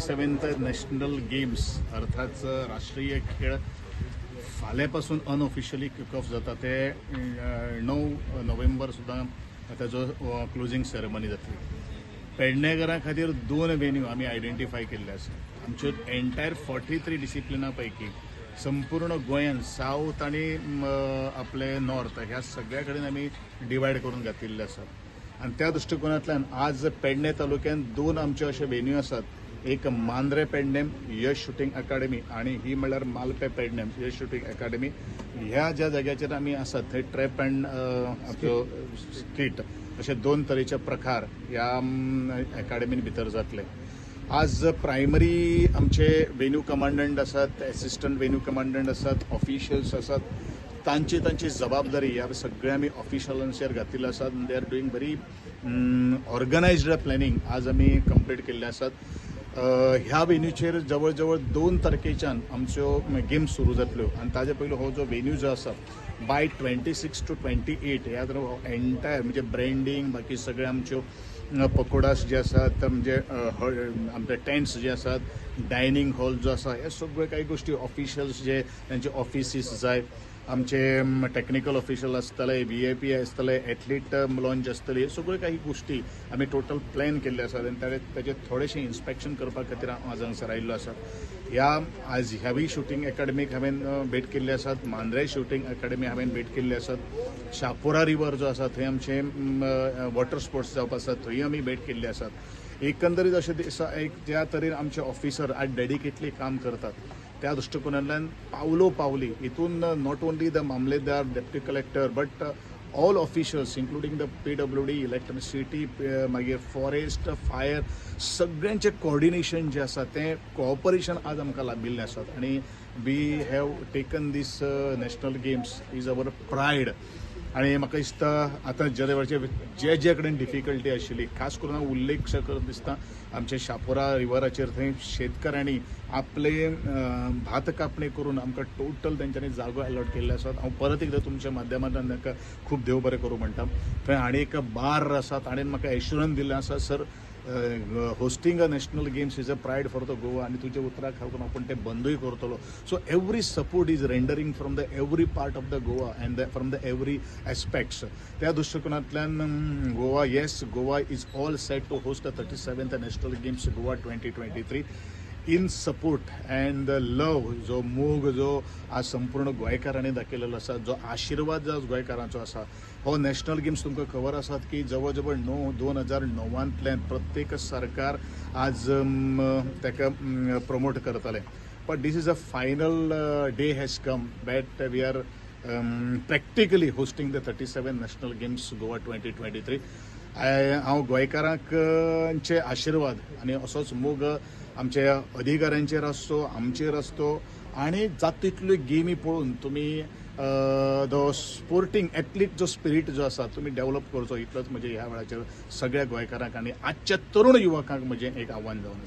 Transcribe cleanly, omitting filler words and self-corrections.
37th national games, अर्थात राष्ट्रीय खेळ फाल्यां पासून अनऑफिशियली किक ऑफ जाता. ते 9 नोव्हेंबर सुद्दां ताजो क्लोजींग सेरेमनी जातली. पेडणेकरां खातीर दोन वेन्यू आमी आयडेंटिफाय केल्ले आसा. आमच्यो एंटायर 43 डिसिप्लिना पैकी संपूर्ण गोंयान सावथ आनी आपले नॉर्थ ह्या सगळ्या कडेन आमी डिवायड करून घातिल्ले आसात. आनी त्या दृश्टिकोनांतल्यान आज पेडणे तालुक्यान दोन आमचे अशे वेन्यू आसात. एक मांद्रे पेडणेम यश शुटींग अकाडमी आनी ही म्हणल्यार मालपे पेडणेम यश शुटींग अकाडमी. ह्या ज्या जाग्याचेर आमी आसात, थंय ट्रॅप अँड आपलो स्ट्रीट अशे दोन तरेचे प्रकार ह्या अकाडमीन भितर जातले. आज प्रायमरी आमचे वेन्यू कमांडंट आसात, एसिस्टंट वेन्यू कमांडंट आसात, ऑफिशियल्स आसात, तांची तांची जबाबदारी ह्या सगळ्या आमी ऑफिशलांचेर घातिल्ले आसात. They are doing very organized planning. आज आमी कंप्लीट केल्ले आसात. ह्या वेन्यूचेर जवळ जवळ 2 तारखेच्यान आमच्यो गेम्स सुरू जातल्यो आनी ताजे पयलू हो जो वेन्यू जो आसा, by 26 to 28 ह्या एंटायर म्हणजे ब्रँडींग, बाकी सगळे आमच्यो पकोडास जे आसात, म्हणजे आमचे टेंट्स जे आसात, डायनींग हॉल जो आसा, हे सगळे काही गोष्टी, ऑफिशियल्स जे तांचे ऑफिसीस जाय, आमचे टेक्निकल ऑफिशियल आसतले, व्हीआयपी आसतले, एथलीट लॉन्ज आसतली, हे सगळ्यो काही गोष्टी आमी टोटल प्लॅन केल्ले आसात. आनी ताजें थोडेशें इन्स्पेक्शन करपा खातीर हांव आज हांगसर आयिल्लो आसा. ह्या आज ह्यावी शुटींग एकाडमीक हांवें भेट केल्ली आसात. मांद्रे शुटींग एकाडमी हांवें भेट केल्ली आसात. शापोरा रिवर जो आसा, थंय आमचे वॉटर स्पोर्ट्स जावपा आसात, थंय आमी भेट केल्ली आसात. एकंदरीत अशें दिसा एक ज्या तरेन आमचे ऑफिसर आज डेडिकेटली काम करतात, त्या दृश्टिकोनांतल्यान पावलो पावली हितून not only the mamlatdar, deputy collector, but all officials, including the PWD, electricity, मागीर फॉरेस्ट, फायर, सगळ्यांचें कॉर्डिनेशन जें आसा, तें कॉपरेशन आज आमकां लाबिल्लें आसात. आनी we have taken this national games is our pride. आनी म्हाका दिसता, आतां जे वेळाचेर जे जे कडेन डिफिकल्टी आशिल्ली, खास करून हांव उल्लेख करत दिसता आमचे शापोरा रिवराचेर, थंय शेतकऱ्यांनी आपले भात कापणी करून आमकां टोटल तेंच्यांनी जागो अलॉट केल्ले आसात. हांव परत एकदां तुमच्या माध्यमांतल्यान तांकां खूब देव बरें करूं म्हणटा. थंय आनी एक बार आसा, ताणें म्हाका एश्युरन्स दिल्लें आसा, "Sir, hosting a national games is a pride for the Goa आनी तुज्या उतराक खावन आपूण तें बंदूय करतलो." So every support is rendering from the every part of the Goa and the from the every aspects. त्या दृश्टिकोनांतल्यान Goa, yes, Goa is all set to host the 37th National Games Goa 2023 in support and the love. जो मोग जो आज संपूर्ण गोंयकारांनी दाखयलेलो आसा, जो आशिर्वाद जो आज गोंयकारांचो आसा, हो नॅशनल गेम्स तुमकां खबर आसात की जवळ जवळ 2009तांतल्यान प्रत्येक सरकार आज ताका प्रमोट करतालें, but this is a final day has come that we are practically hosting the 37 National Games Goa 2023. हांव गोंयकारांचे आशिर्वाद आनी असोच मोग आमच्या अधिकाऱ्यांचेर आसचो, आमचेर आसचो आनी जाता तितल्यो गेमी पळोवन तुमी the sporting athlete जो स्पिरीट जो आसा, तुमी डेव्हलप करचो, इतलोच म्हजें ह्या वेळाचेर सगळ्या गोंयकारांक आनी आजच्या तरुण युवकांक म्हजें एक आव्हान जावन आसा.